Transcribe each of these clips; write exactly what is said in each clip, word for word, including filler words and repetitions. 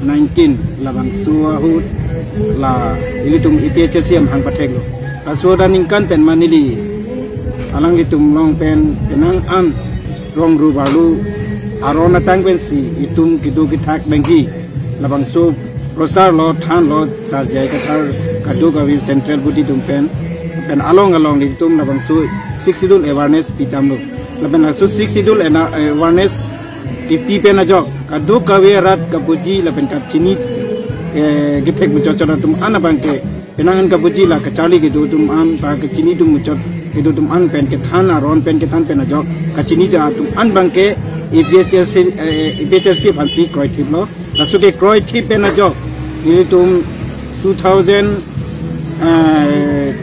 nineteen labangso ahut la ilitum A P H L C amahang patheklo. Laso aningkan pen ma neli alanglitum along pen penang an rong rup arlo aron atang pensi itum kedo kethak nangji. Labangso prosar lo, than lo, Sar J I Kathar kadokave central body atum pen, pen along along itum labangso Sixth Schedule awareness pidamlo. Lapen laso Sixth Schedule ena awareness kepi pen ajok kadokave arat kapuji lapen kachini, eh, kethek muchot chot atum an abangke, penang an kapuji la kacharli kedo atum an, pa kachini atum muchot kedo atum an pen kethan, aron pen kethan pen ajok kachini atum an abangke A P H L C, eh, A P H L C aphansi kroithiplo. Laso kekroithip pen ajok nelitum two thousand, eh,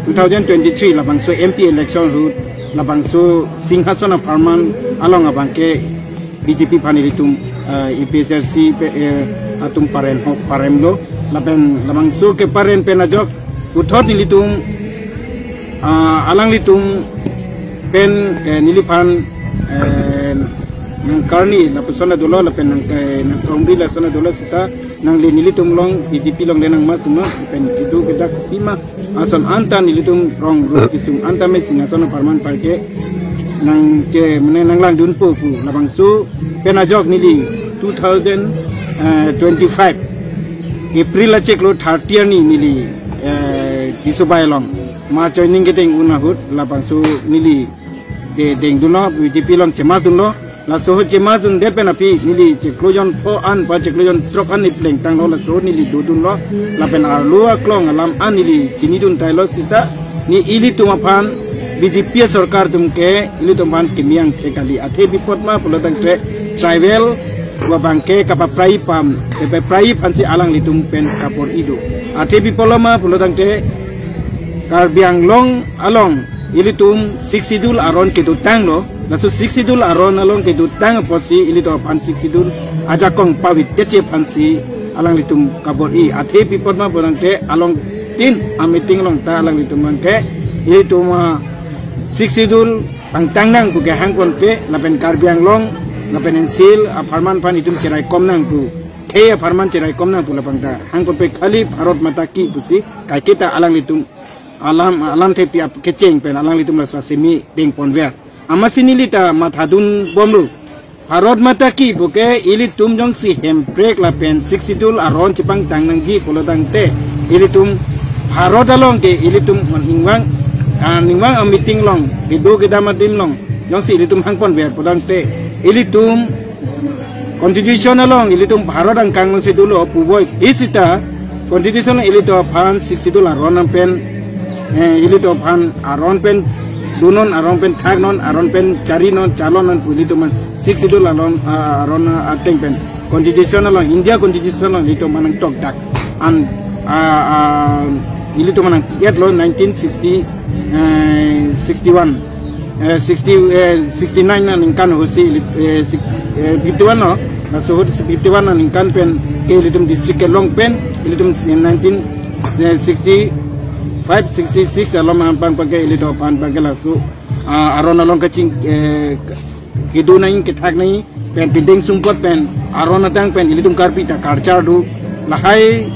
two thousand twenty-three labangso M P election ahut labangso Singhason apharman along abangke B J P aphan ilitum, eh, A P H L C pe, eh, atum paren ho, paremlo. Lapen labangso keparen pen ajok puthot nelitum, ah, alanglitum pen, eh, neliphan, eh, nangkarni lapuson dolo lapen nang, eh, nangkongri lason dolo seta nangli nelitum along B J P along le nangmas dun non pen kedo kedak pima ason anta nelitum rong rup kesung anta me Singhason apharman parke nangche mane nanglangdunpo pu labangso pen ajok neli two thousand twenty-five April achiklo thirty arni neli, eh, Bisobai along ma joining kedeng un ahut labangso neli de dengdunlo, B J P along chemas dunlo. Laso ahut chemas dundet pen aphi neli chiklo jon pho an pa chiklo jon throk an ipleng tanglo, laso ahut neli dodunlo. Lapen arlo aklong alam an neli chinidun tailo seta ne ilitum aphan B J P sorkar atum ke ilitum aphan kemiang the kali. Athe pi apot ma pulo tangte tribal abangke kapaprai pam, kapaprai aphansi alanglitum pen kabor-i do. Athe pi apotlo ma pulo tangte Karbi Anglong along ilitum Sixth Schedule aron kedotanglo, laso Sixth Schedule aron along kedotang apotsi ilitum aphan Sixth Schedule ajakong pavit keche aphansi alanglitum kabor-i. Athe pi apot ma pulo tangte along tin a meeting along ta alanglitum abangke ilitum, ah, Sixth Schedule pangtang nang pu kehang ponpe lapen Karbi Anglong lapen N C L apharman aphan itum cheraikom nang pu, khei apharman cheraikom nang pu labang ta hang ponpe, khali Bharat Mata Ki pusi kaiketa alanglitum alam, alamthe pi ap kecheng pen alanglitum laso asemi dengponver. Amatsi neli ta mathadunbomlo. Bharat Mata Ki puke ilitum jongsi Hemprek lapen Sixth Schedule aron chepangtang nangji pulo tangte ilitum Bharat along ke ilitum ningvang, ah, ningvang a meeting along kedo kedam adim along jongsi ilitum hangponver pulo tangte ilitum Constitution along ilitum Bharat angkang alongsi dolo puvoiphit seta Constitution along ilitum aphan Sixth Schedule aron pen, eh, ilitum aphan aron pen donon, aron pen thaknon, aron pen charinon, chalonon pu ilitum aphan Sixth Schedule aron, ah, aron, ah, ateng pen Constitution along, India Constitution along ilitum aphan nangtokdak. An, ah, ah, ilitum aphan nangpi-etlo nineteen sixty, eh, sixty-one, eh, sixty, eh, sixty-nine aningkan ahutsi, eh, six-, eh, fifty-one lo. Laso ahut fifty-one aningkan pen ke ilitum district kelong pen ilitum si nineteen, eh, sixty-five, sixty-six along abang abangke ilitum aphan abangke laso, ah, aron along kaching, eh, kedo nangji, kethak nangji pen pindeng sumpot pen aron atang pen ilitum Karbi ta karchar do, lahai,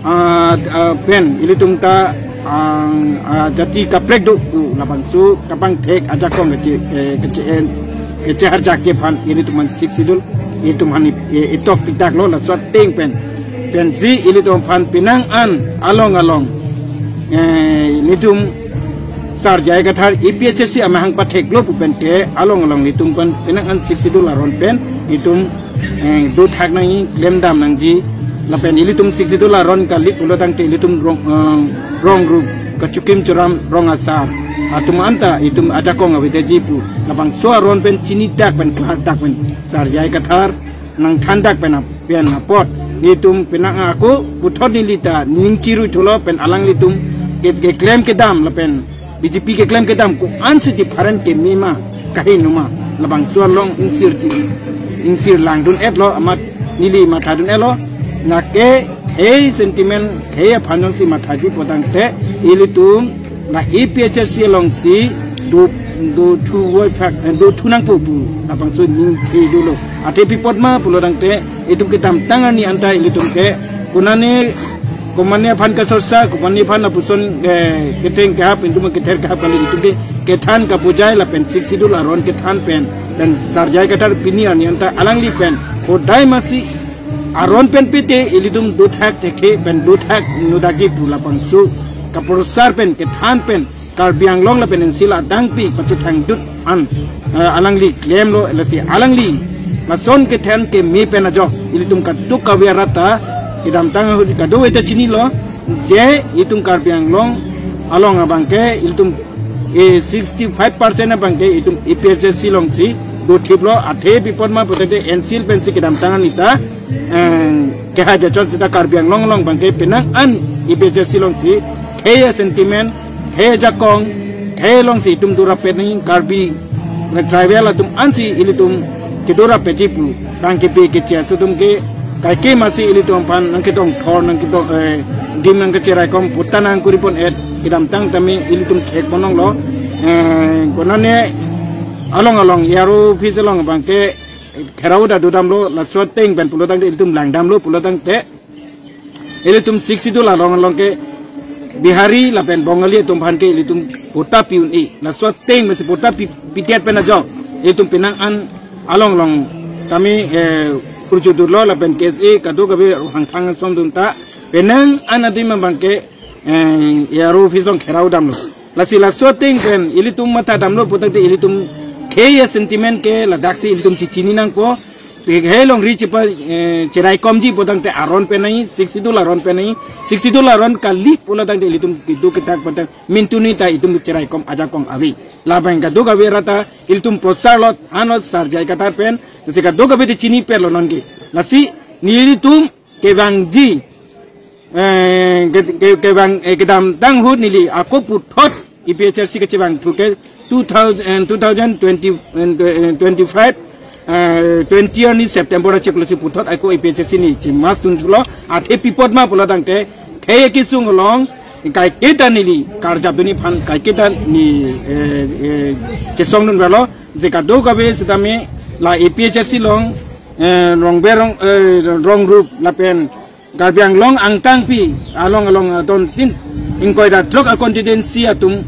ah, ah, pen ilitum ta, ah, ah, jati kaprek do pu labangso kapangthek ajakong keche, eh, keche-en, kecheharjakche aphan ilitum aphan Sixth Schedule ilitum aphan i-, eh, itok pitaklo. Laso ateng pen pensi ilitum aphan penang an along along, eh, ilitum Sar J I Kathar A P H L C amahang patheklo pu pen ke along along ilitum pen penang an Sixth Schedule aron pen ilitum, eh, dothak nangji, klemdam nangji. Lapen ilitum Sixth Schedule aron kali pulo tangte ilitum rong, eh, rong rup kachukim churam rong asar atum anta ilitum ajakong avedetji pu labangso aron pen chinidak pen klardak pen Sar J I Kathar nangthandak pen ap-, pen apot ilitum penang ako puthot neli ta ning chiruithulo pen alanglitum ke, keklem kedam lapen B J P keklem kedam ko-ansi different keme ma, kahenoma, labangso along ingsir chi, ingsir langdun-etlo, amat neli mathadun-etlo. Nake khei sentiment khei aphan jongsi mathaji pulo tangte ilitum la A P H L C alongsi do, dothu voiphak, eh, dothu nangpo pu labangso ningke dolo. Athe pi apot ma pulo tangte itum kedamtang arni anta ilitum ke konane, komatne aphan kasorsa, komatne aphan lapuson, eh, ketheng kehap, itum kether kehap kali, itum ke kethan kapujai lapen Sixth Schedule aron kethan pen, pen Sir J I Kathar pini arni anta alangli pen hodai masi aron pen pete ilitum dothak thekthe pen dothak nudakji pu labangso kaprosar pen kethan pen Karbi Anglong lapen N C L adangpi pachethangdut an, eh, alangli klemlo. Lasi alangli lason kethan keme pen ajo ilitum kadokave arat ta kedamtang ahut kadokave ta chinilo, je itum Karbi Anglong along abangke ilitum, eh, sixty-five percent abangke itum A P H L C alongsi dothiplo. Athe pi apot ma pulote N C L pensi kedamtang arni ta, eh, kehai jachot seta Karbi Anglong along abangke penang an A P H L C alongsi khei asentiment, khei ajakong, khei alongsi itum dorap pen nangji, Karbi tribal atum ansi ilitum kedorap peji pu bang kepi keche aso atum ke kaike masi ilitum aphan nangkedongthor, nangkedong, eh, dim nangkecheraikom puta nangkuri pon-et kedamtang tame ilitum khek pononglo. Eh, konane along along A R O office along abangke gherao ta dodamlo, laso ateng pen pulo tangte ilitum langdamlo pulo tangte ilitum Sixth Schedule along along ke Bihari lapen Bengali atum aphan ke ilitum patta pi un-e. Laso ateng masi patta pi, pidet pen ajo ilitum penang an along along tame, eh, kurju dolo lapen K S A kadokave hangthang ason atum ta penang an adim abangke, eh, A R O office along gherao damlo. Lasi laso ateng pen ilitum matha damlo pulo tangte ilitum khei asentiment ke ladaksi ilitum chechini nangpo. Pi khei alongri chepa, eh, cheraikomji pulo tangte aron pen nangji, Sixth Schedule aron pen nangji, Sixth Schedule aron kali pulo tangte ilitum keduk kedak pen ta mintuni ta itum cheraikom ajakong ave. Labang kadokave arat ta ilitum prosar lot, anot Sir J I Kathar pen, lasi kadokave ta chini perlo nonke. Lasi nelitum kevangji, eh, ke, ke, kevang, eh, kedamtang ahut neli ako puthot A P H L C kachevangthu ke two thousand, eh, two thousand twenty, eh, twenty-five, eh, twenty arni September achiklo si puthot ako A P H L C neli chemas dunthulo. Athe pi apot ma pulo tangte khei kesung along kaike ta neli karjap dunji aphan, kaike ta neli, eh, eh, chesong dunverlo, je kadokave setame la A P H L C along, eh, rongber rong, eh, rong rup lapen Karbi Anglong angkangpi along along adon tin ingkoi ra throk a-constituency atum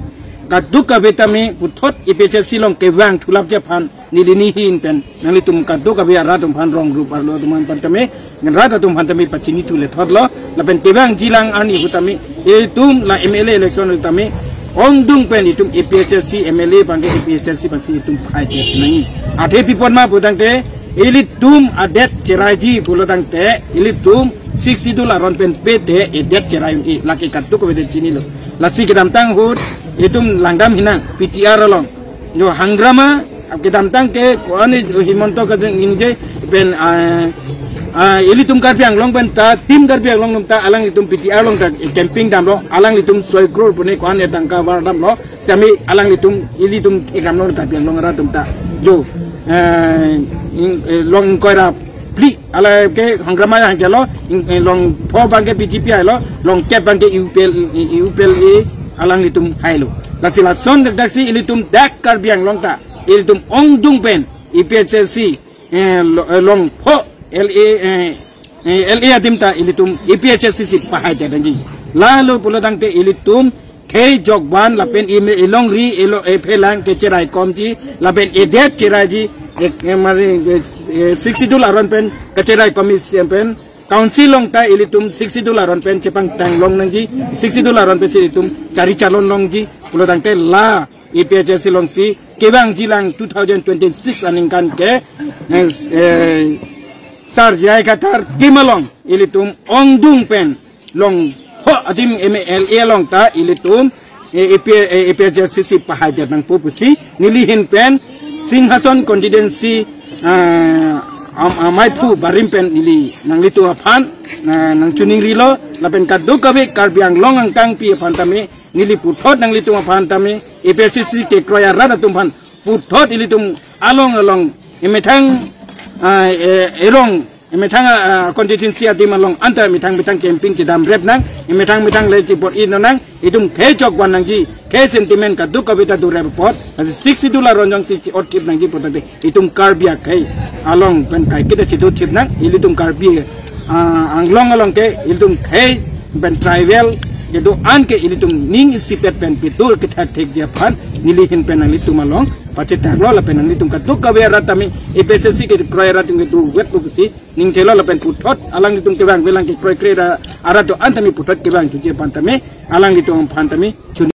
kadokave tame puthot A P H L C along kevang thulapji aphan neli nihin pen nanglitum kadokave arat atum aphan rong rup arlo atum aphan tame, rat atum aphan tame pachini thule thotlo. Lapen kevangji lang arni ahut tame itum la M L A election ahut tame ongdung pen itum A P H L C M L A abangke A P H L C abangsi itum phai tet nangji. Athe pi apot ma pulo tangte ilitum adet cheraiji pulo tangte ilitum Sixth Schedule aron pen pete edet cherai un-e, lake kadokave ta chinilo. Lasi kedamtang ahut itum langdam hinang P T R along. Jo Hangrama kedamtang ke ko-an Himanta Kajang Ingje pen, ah, ah, ilitum Karbi Anglong pen ta, Team Karbi Anglong atum ta alanglitum P T R along ta camping damlo, alanglitum soi crore pune ko-an tangka var damlo. Tame alanglitum, ilitum ikam non Karbi Anglong arat atum ta jo, eh, ing-, eh, long ingkoi ra phli, alake Hangrama yang jalo, ing-, eh, long pho abangke B J P hailo, long kep abangke U P L, U P L A alanglitum hailo. Lasi lason dak daksi ilitum dak Karbi Anglong ta ilitum ongdung pen A P H L C, eh, lo-, eh, long pho L A, eh, eh, L A adim ta ilitum A P H L C si pahai tet nangji. Lalo pulo tangte ilitum khei jokban lapen ime ilongri ilo ephelang kecheraikomji lapen edet cheraiji, eh, eh, mari, eh, eh, Sixth Schedule aron pen kecheraikomji pen Council along ta ilitum Sixth Schedule aron pen chepangtang long nangji, Sixth Schedule aron pensi ilitum chari chalon longji pulo tangte la A P H L C alongsi kevangji lang two thousand twenty-six aningkan ke, eh, eh, Sir J I Kathar adim along ilitum ongdung pen long pho adim M L A along ta ilitum, eh, A P, eh, A P H L C si pahai tet nangpo pusi neli ahin pen Singhason constituency, ah, am-, amaiphu barim pen neli nanglitum aphan, ah, nangchiningrilo lapen kadokave Karbi Anglong angkangpi aphan tame neli puthot nanglitum aphan tame A P H L C kekroi arat atum aphan puthot ilitum along along emethang, ah, eh, erong Emethang, ah, constituency adim along anta methang methang campaign chedam rep nang, emethang methang le chibor-i nang, itum khei chokvan nangji, khei sentiment kadokave ta do rep apot, lasi Sixth Schedule aron jongsi chi-ot thip nangji pulote, itum Karbi akhei along pen kaiketa chido thip nang, ilitum Karbi, ah, Anglong along ke, ilitum khei pen tribal kedo-an ke ilitum ning isipet pen kedo kethak thekji aphan, neli ahin pen nanglitum along pachethaklo lapen nanglitum kadokave arat tame, A P H L C kekroi arat atum kedo vet pusi ningthelo lapen puthot alanglitum kevang velang kekroikre ra arat do-an tame puthot kevang thuji aphan tame alanglitum aphan tame chun